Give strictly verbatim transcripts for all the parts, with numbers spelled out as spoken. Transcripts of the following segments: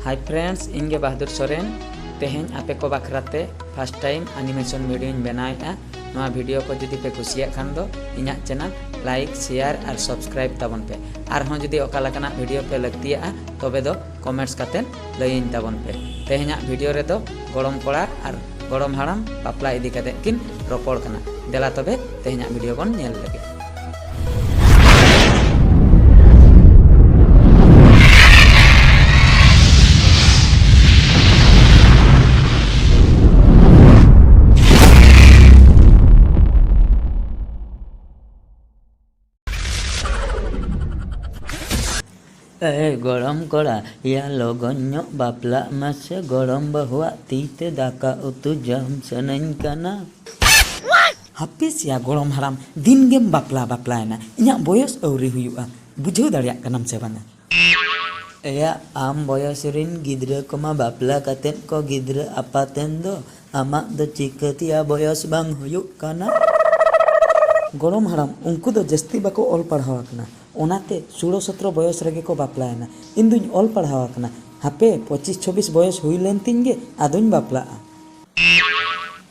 Hi friends, ᱤᱧ ᱜᱮ ᱵᱟᱦᱟᱫᱩᱨ ᱥᱚᱨᱮᱱ᱾ ᱛᱮᱦᱮᱧ ᱟᱯᱮ ᱠᱚ ᱵᱟᱠᱷᱨᱟ ᱛᱮ first time animation video ᱧ ᱵᱮᱱᱟᱣᱮᱫᱼᱟ᱾ ᱱᱚᱣᱟ video ᱠᱚ ᱡᱩᱫᱤ ᱯᱮ ᱠᱩᱥᱤᱭᱟᱜ ᱠᱷᱟᱱ ᱫᱚ ᱤᱧᱟᱹᱜ channel like, share ᱟᱨ subscribe ᱛᱟᱵᱚᱱ ᱯᱮ᱾ ᱟᱨᱦᱚᱸ ᱡᱩᱫᱤ ᱚᱠᱟ ᱞᱮᱠᱟᱱᱟᱜ video ᱯᱮ ᱞᱟᱹᱠᱛᱤᱭᱟᱜᱼᱟ, ᱛᱚᱵᱮ ᱫᱚ comments ᱠᱟᱛᱮ ᱞᱟᱹᱭᱟᱹᱧ ᱛᱟᱵᱚᱱ ᱯᱮ᱾ ᱛᱮᱦᱮᱧᱟᱜ video ᱨᱮᱫᱚ ᱜᱚᱲᱚᱢ ᱠᱚᱲᱟ ᱟᱨ ᱜᱚᱲᱚᱢ ᱦᱟᱲᱟᱢ ᱵᱟᱯᱞᱟ ᱤᱫᱤ ᱠᱟᱛᱮ ᱠᱤᱱ ᱨᱚᱯᱚᱲ ᱠᱟᱱᱟ᱾ ᱫᱮᱞᱟ ᱛᱚᱵᱮ ᱛᱮᱦᱮᱧᱟᱜ video ᱵᱚᱱ ᱧᱮᱞ ᱞᱮᱜᱮ᱾ ᱮ ᱜᱚᱲᱚᱢ ᱠᱚᱲᱟ, ᱭᱟ ᱞᱚᱜᱚᱱ ᱧᱚᱜ ᱵᱟᱯᱞᱟᱜ ᱢᱮᱥᱮ, ᱜᱚᱲᱚᱢ ᱵᱟᱹᱦᱩᱣᱟᱜ ᱛᱤ ᱛᱮ ᱫᱟᱠᱟ ᱩᱛᱩ ᱡᱚᱢ ᱥᱟᱱᱟᱧ ᱠᱟᱱᱟ᱾ ᱦᱟᱯᱮ ᱥᱮᱭᱟ ᱜᱚᱲᱚᱢ ᱦᱟᱲᱟᱢ, ᱫᱤᱱ ᱜᱮᱢ ᱵᱟᱯᱞᱟ ᱵᱟᱯᱞᱟᱭᱮᱱᱟ, ᱤᱧᱟᱹᱜ ᱵᱚᱭᱚᱥ ᱟᱹᱣᱨᱤ ᱦᱩᱭᱩᱜᱼᱟ, ᱵᱩᱡᱷᱟᱹᱣ ᱫᱟᱲᱮᱭᱟᱜ ᱠᱟᱱᱟᱢ ᱥᱮ ᱵᱟᱝᱟ? ᱮᱭᱟ, ᱟᱢ ᱵᱚᱭᱚᱥ ᱨᱤᱱ ᱜᱤᱫᱽᱨᱟᱹ ᱠᱚᱢᱟ ᱵᱟᱯᱞᱟ ᱠᱟᱛᱮᱫ ᱠᱚ ᱜᱤᱫᱽᱨᱟᱹ ᱟᱯᱟᱛᱮᱱ ᱫᱚ, ᱟᱢᱟᱜ ᱫᱚ ᱪᱤᱠᱟᱹᱛᱮᱭᱟ ᱵᱚᱭᱚᱥ ᱵᱟᱝ ᱦᱩᱭᱩᱜ ᱠᱟᱱᱟ? ᱜᱚᱲᱚᱢ ᱦᱟᱲᱟᱢ, ᱩᱱᱠᱩ ᱫᱚ ᱡᱟᱹᱥᱛᱤ ᱵᱟᱠᱚ ᱚᱞ ᱯᱟᱲᱦᱟᱣ ᱟᱠᱟᱱᱟ, ᱚᱱᱟᱛᱮ ᱥᱳᱞᱳ ᱥᱚᱛᱨᱚ ᱵᱚᱭᱚᱥ ᱨᱮᱜᱮ ᱠᱚ ᱵᱟᱯᱞᱟᱭᱮᱱᱟ᱾ ᱤᱧ ᱫᱩᱧ ᱚᱞ ᱯᱟᱲᱦᱟᱣ ᱟᱠᱟᱱᱟ, ᱦᱟᱯᱮ ᱯᱚᱸᱪᱤᱥ ᱪᱷᱚᱵᱵᱤᱥ ᱵᱚᱭᱚᱥ ᱦᱩᱭ ᱞᱮᱱ ᱛᱤᱧ ᱜᱮ ᱟᱫᱚᱧ ᱵᱟᱯᱞᱟᱜᱼᱟ᱾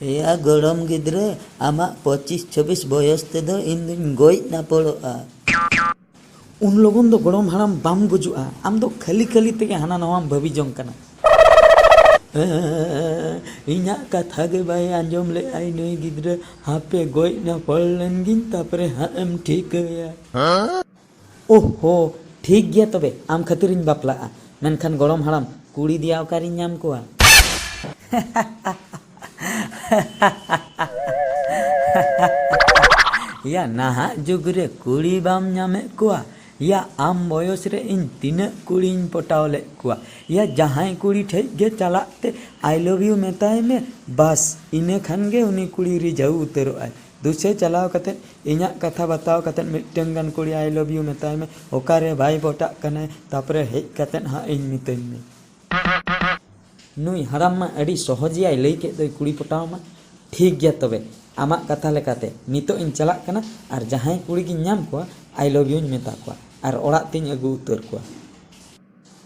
ᱮᱭᱟ ᱜᱚᱲᱚᱢ ᱜᱤᱫᱽᱨᱟᱹ, ᱟᱢᱟᱜ ᱯᱚᱸᱪᱤᱥ ᱪᱷᱚᱵᱵᱤᱥ ᱵᱚᱭᱚᱥ ᱛᱮᱫᱚ ᱤᱧ ᱫᱩᱧ ᱜᱚᱡ ᱱᱟᱯᱚᱲᱚᱜᱼᱟ᱾ ᱩᱱ ᱞᱚᱜᱚᱱ ᱫᱚ ᱜᱚᱲᱚᱢ ᱦᱟᱲᱟᱢ ᱵᱟᱢ ᱜᱩᱡᱩᱜᱼᱟ, ᱟᱢ ᱫᱚ ᱠᱷᱟᱹᱞᱤ ᱠᱷᱟᱹᱞᱤ ᱛᱮᱜᱮ ᱦᱟᱱᱟ ᱱᱟᱣᱟᱢ ᱵᱷᱟᱹᱵᱤ ᱡᱚᱝ ᱠᱟᱱᱟ᱾ ᱤᱧᱟᱹᱜ ᱠᱟᱛᱷᱟ ᱜᱮ ᱵᱟᱭ ᱟᱸᱡᱚᱢ ᱞᱮᱫᱼᱟᱭ ᱱᱩᱭ ᱜᱤᱫᱽᱨᱟᱹ, ᱦᱟᱯᱮ ᱜᱚᱡ ᱱᱟᱯᱚᱲ ᱞᱮᱱ ᱜᱤᱧ ᱛᱟᱯᱚᱨᱮ ᱦᱟᱸᱜ ᱮᱢ ᱴᱷᱤᱠᱟᱹᱭᱟ᱾ ᱳᱦᱳ, ᱴᱷᱤᱠ ᱜᱮᱭᱟ ᱛᱚᱵᱮ, ᱟᱢ ᱠᱷᱟᱹᱛᱤᱨᱤᱧ ᱵᱟᱯᱞᱟᱜᱼᱟ᱾ ᱢᱮᱱᱠᱷᱟᱱ ᱜᱚᱲᱚᱢ ᱦᱟᱲᱟᱢ, ᱠᱩᱲᱤ ᱫᱮᱭᱟ ᱚᱠᱟᱨᱤᱧ ᱧᱟᱢ ᱠᱚᱣᱟ? ᱭᱟ, ᱱᱟᱦᱟᱜ ᱡᱩᱜᱽ ᱨᱮ ᱠᱩᱲᱤ ᱵᱟᱢ ᱧᱟᱢᱮᱫ ᱠᱚᱣᱟ? ᱭᱟ, ᱟᱢ ᱵᱚᱭᱚᱥ ᱨᱮ ᱤᱧ ᱛᱤᱱᱟᱹᱜ ᱠᱩᱲᱤᱧ ᱯᱚᱴᱟᱣ ᱞᱮᱫ ᱠᱚᱣᱟ᱾ ᱭᱟ, ᱡᱟᱦᱟᱸᱭ ᱠᱩᱲᱤ ᱴᱷᱮᱡ ᱜᱮ ᱪᱟᱞᱟᱜ ᱛᱮ "I love you" ᱢᱮᱛᱟᱭ ᱢᱮ, ᱵᱟᱥ, ᱤᱱᱟᱹ ᱠᱷᱟᱱ ᱜᱮ ᱩᱱᱤ ᱠᱩᱲᱤ ᱨᱤᱡᱷᱟᱹᱣ ᱩᱛᱟᱹᱨᱚᱜ ᱟᱭ᱾ ᱫᱩᱥᱮ ᱪᱟᱞᱟᱣ ᱠᱟᱛᱮᱫ ᱤᱧᱟᱹᱜ ᱠᱟᱛᱷᱟ ᱵᱟᱛᱟᱣ ᱠᱟᱛᱮᱫ ᱢᱤᱫᱴᱟᱝ ᱜᱟᱱ ᱠᱩᱲᱤ "I love you" ᱢᱮᱛᱟᱭ ᱢᱮ, ᱚᱠᱟᱨᱮ ᱵᱟᱭ ᱯᱚᱴᱟᱜ ᱠᱟᱱᱟᱭ, ᱛᱟᱯᱚᱨᱮ ᱦᱮᱡ ᱠᱟᱛᱮᱫ ᱦᱟᱸᱜ ᱤᱧ ᱢᱤᱛᱟᱹᱧ ᱢᱮ᱾ ᱱᱩᱭ ᱦᱟᱲᱟᱢ ᱢᱟ ᱟᱹᱰᱤ ᱥᱚᱦᱚᱡᱮᱭᱟᱭ ᱞᱟᱹᱭ ᱠᱮᱫ ᱫᱚᱭ ᱠᱩᱲᱤ ᱯᱚᱴᱟᱣ ᱢᱟ᱾ ᱴᱷᱤᱠ ᱜᱮᱭᱟ ᱛᱚᱵᱮ, ᱟᱢᱟᱜ ᱠᱟᱛᱷᱟ ᱞᱮᱠᱟᱛᱮ ᱱᱤᱛᱚᱜ ᱤᱧ ᱪᱟᱞᱟᱜ ᱠᱟᱱᱟ ᱟᱨ ᱡᱟᱦᱟᱸᱭ ᱠᱩᱲᱤ ᱜᱤᱧ ᱧᱟᱢ ᱠᱚᱣᱟ "I love you" ᱧ ᱢᱮᱛᱟ ᱠᱚᱣᱟ ᱟᱨ ᱚᱲᱟᱜ ᱛᱤᱧ ᱟᱹᱜᱩ ᱩᱛᱟᱹᱨ ᱠᱚᱣᱟ᱾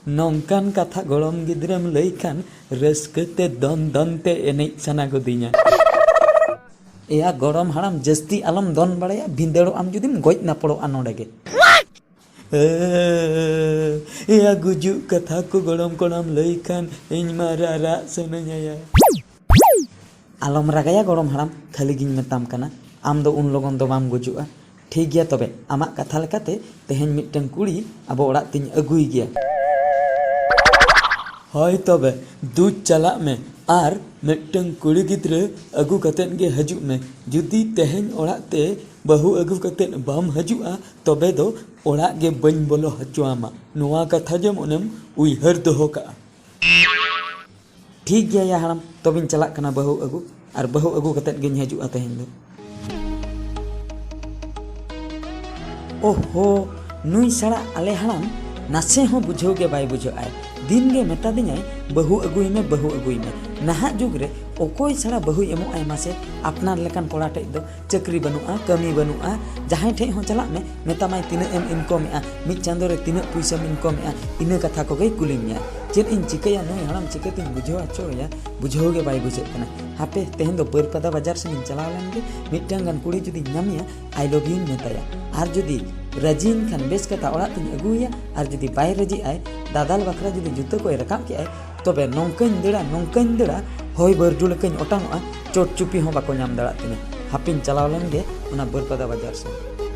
ᱱᱚᱝᱠᱟᱱ ᱠᱟᱛᱷᱟ ᱜᱚᱲᱚᱢ ᱜᱤᱫᱽᱨᱟᱹᱢ ᱞᱟᱹᱭ ᱠᱷᱟᱱ ᱨᱟᱹᱥᱠᱟᱹ ᱛᱮ ᱫᱚᱱ ᱫᱚᱱ ᱛᱮ ᱮᱱᱮᱡ ᱥᱟᱱᱟ ᱜᱚᱫᱤᱧᱟ᱾ ᱮᱭᱟ ᱜᱚᱲᱚᱢ ᱦᱟᱲᱟᱢ, ᱡᱟᱹᱥᱛᱤ ᱟᱞᱚᱢ ᱫᱚᱱ ᱵᱟᱲᱟᱭᱟ, ᱵᱷᱤᱸᱫᱟᱹᱲᱚᱜ ᱟᱢ ᱡᱩᱫᱤᱢ ᱜᱚᱡ ᱱᱟᱯᱚᱲᱚᱜᱼᱟ ᱱᱚᱰᱮ ᱜᱮ᱾ ᱮᱭᱟ ᱜᱩᱡᱩᱜ ᱠᱟᱛᱷᱟ ᱠᱚ ᱜᱚᱲᱚᱢ ᱠᱚᱲᱟᱢ ᱞᱟᱹᱭ ᱠᱷᱟᱱ ᱤᱧ ᱢᱟ ᱨᱟᱨᱟᱜ ᱥᱟᱱᱟᱧᱟᱭᱟ᱾ ᱟᱞᱚᱢ ᱨᱟᱜᱟᱭᱟ ᱜᱚᱲᱚᱢ ᱦᱟᱲᱟᱢ, ᱠᱷᱟᱹᱞᱤ ᱜᱤᱧ ᱢᱮᱛᱟᱢ ᱠᱟᱱᱟ, ᱟᱢ ᱫᱚ ᱩᱱ ᱞᱚᱜᱚᱱ ᱫᱚ ᱵᱟᱢ ᱜᱩᱡᱩᱜᱼᱟ᱾ ᱴᱷᱤᱠ ᱜᱮᱭᱟ ᱛᱚᱵᱮ, ᱟᱢᱟᱜ ᱠᱟᱛᱷᱟ ᱞᱮᱠᱟᱛᱮ ᱛᱮᱦᱮᱧ ᱢᱤᱫᱴᱟᱝ ᱠᱩᱲᱤ ᱟᱵᱚ ᱚᱲᱟᱜ ᱛᱤᱧ ᱟᱹᱜᱩᱭ ᱜᱮᱭᱟ᱾ ᱦᱳᱭ ᱛᱚᱵᱮ, ᱫᱩ ᱪᱟᱞᱟᱜ ᱢᱮ ᱟᱨ ᱢᱤᱫᱴᱟᱝ ᱠᱩᱲᱤ ᱜᱤᱫᱽᱨᱟᱹ ᱟᱹᱜᱩ ᱠᱟᱛᱮᱫ ᱜᱮ ᱦᱤᱡᱩᱜ ᱢᱮ᱾ ᱡᱩᱫᱤ ᱛᱮᱦᱮᱧ ᱚᱲᱟᱜ ᱛᱮ ᱵᱟᱹᱦᱩ ᱟᱹᱜᱩ ᱠᱟᱛᱮᱫ ᱵᱟᱢ ᱦᱤᱡᱩᱜᱼᱟ, ᱛᱚᱵᱮ ᱫᱚ ᱚᱲᱟᱜ ᱜᱮ ᱵᱟᱹᱧ ᱵᱚᱞᱚ ᱦᱚᱪᱚᱣᱟᱢᱟ᱾ ᱱᱚᱣᱟ ᱠᱟᱛᱷᱟ ᱡᱮᱢᱚᱱᱮᱢ ᱩᱭᱦᱟᱹᱨ ᱫᱚᱦᱚ ᱠᱟᱜᱼᱟ᱾ ᱴᱷᱤᱠ ᱜᱮᱭᱟ ᱭᱟ ᱦᱟᱲᱟᱢ, ᱛᱚᱵᱮᱧ ᱪᱟᱞᱟᱜ ᱠᱟᱱᱟ ᱵᱟᱹᱦᱩ ᱟᱹᱜᱩ, ᱟᱨ ᱵᱟᱹᱦᱩ ᱟᱹᱜᱩ ᱠᱟᱛᱮᱫ ᱜᱤᱧ ᱦᱤᱡᱩᱜᱼᱟ ᱛᱮᱦᱮᱧ ᱫᱚ᱾ ᱳᱦᱳ, ᱱᱩᱭ ᱥᱟᱲᱟ ᱟᱞᱮ ᱦᱟᱲᱟᱢ ᱱᱟᱥᱮ ᱦᱚᱸ ᱵᱩᱡᱷᱟᱹᱣ ᱜᱮ ᱵᱟᱭ ᱵᱩᱡᱷᱟᱹᱜ ᱟᱭ᱾ ᱫᱤᱱ ᱜᱮ ᱢᱮᱛᱟ ᱫᱤᱧᱟᱭ, "ᱵᱟᱹᱦᱩ ᱟᱹᱜᱩᱭ ᱢᱮ, ᱵᱟᱹᱦᱩ ᱟᱹᱜᱩᱭ ᱢᱮ᱾" ᱱᱟᱦᱟᱜ ᱡᱩᱜᱽ ᱨᱮ ᱚᱠᱚᱭ ᱥᱟᱲᱟ ᱵᱟᱹᱦᱩᱭ ᱮᱢᱚᱜ ᱟᱭ ᱢᱟᱥᱮ? ᱟᱯᱱᱟᱨ ᱞᱮᱠᱟᱱ ᱠᱚᱲᱟ ᱴᱷᱮᱡ ᱫᱚ ᱪᱟᱹᱠᱨᱤ ᱵᱟᱹᱱᱩᱜᱼᱟ, ᱠᱟᱹᱢᱤ ᱵᱟᱹᱱᱩᱜᱼᱟ, ᱡᱟᱦᱟᱸᱭ ᱴᱷᱮᱡ ᱦᱚᱸ ᱪᱟᱞᱟᱜ ᱢᱮ, ᱢᱮᱛᱟᱢᱟᱭ, "ᱛᱤᱱᱟᱹᱜ ᱮᱢ ᱤᱱᱠᱚᱢᱮᱜᱼᱟ, ᱢᱤᱫ ᱪᱟᱸᱫᱳ ᱨᱮ ᱛᱤᱱᱟᱹᱜ ᱯᱩᱭᱥᱟᱹᱢ ᱤᱱᱠᱚᱢᱮᱜᱼᱟ?" ᱤᱱᱟᱹ ᱠᱟᱛᱷᱟ ᱠᱚᱜᱮᱭ ᱠᱩᱞᱤ ᱢᱮᱭᱟ᱾ ᱪᱮᱫ ᱤᱧ ᱪᱤᱠᱟᱹᱭᱟ, ᱱᱩᱭ ᱦᱟᱲᱟᱢ ᱪᱤᱠᱟᱹᱛᱤᱧ ᱵᱩᱡᱷᱟᱹᱣ ᱦᱚᱪᱚᱭᱟ? ᱵᱩᱡᱷᱟᱹᱣ ᱜᱮ ᱵᱟᱭ ᱵᱩᱡᱷᱟᱹᱜ ᱠᱟᱱᱟ᱾ ᱦᱟᱯᱮ, ᱛᱮᱦᱮᱧ ᱫᱚ ᱵᱟᱹᱨᱯᱟᱫᱟ ᱵᱟᱡᱟᱨ ᱥᱮᱱ ᱤᱧ ᱪᱟᱞᱟᱣ ᱞᱮᱱ ᱜᱮ, ᱢᱤᱫᱴᱟᱝ ᱜᱟᱱ ᱠᱩᱲᱤ ᱡᱩᱫᱤᱧ ᱧᱟᱢᱮᱭᱟ, "I love you" ᱤᱧ ᱢᱮᱛᱟᱭᱟ᱾ ᱟᱨ ᱡᱩᱫᱤ ᱨᱟᱹᱡᱤᱭᱮᱱ ᱠᱷᱟᱱ ᱵᱮᱥ ᱠᱟᱛᱷᱟ, ᱚᱲᱟᱜ ᱛᱤᱧ ᱟᱹᱜᱩᱭᱮᱭᱟ, ᱟᱨ ᱡᱩᱫᱤ ᱵᱟᱭ ᱨᱟᱹᱡᱤᱜ ᱟᱭ, ᱫᱟᱫᱟᱞ ᱵᱟᱠᱷᱨᱟ ᱡᱩᱫᱤ ᱡᱩᱛᱟᱹ ᱠᱚᱭ ᱨᱟᱠᱟᱵ ᱠᱮᱜᱼᱟᱭ, ᱛᱚᱵᱮ ᱱᱚᱝᱠᱟᱧ ᱫᱟᱹᱲᱟ, ᱱᱚᱝᱠᱟᱧ ᱫᱟᱹᱲᱟ, ᱦᱚᱭ ᱵᱟᱹᱨᱰᱩ ᱞᱮᱠᱟᱧ ᱚᱴᱟᱝᱚᱜᱼᱟ, ᱪᱚᱴ ᱪᱩᱯᱤ ᱦᱚᱸ ᱵᱟᱠᱚ ᱧᱟᱢ ᱫᱟᱲᱮᱭᱟᱜ ᱛᱤᱧᱟᱹ᱾ ᱦᱟᱯᱮᱧ ᱪᱟᱞᱟᱣ ᱞᱮᱱ ᱜᱮ ᱚᱱᱟ ᱵᱟᱹᱨᱯᱟᱫᱟ ᱵᱟᱡᱟᱨ ᱥᱮᱱ᱾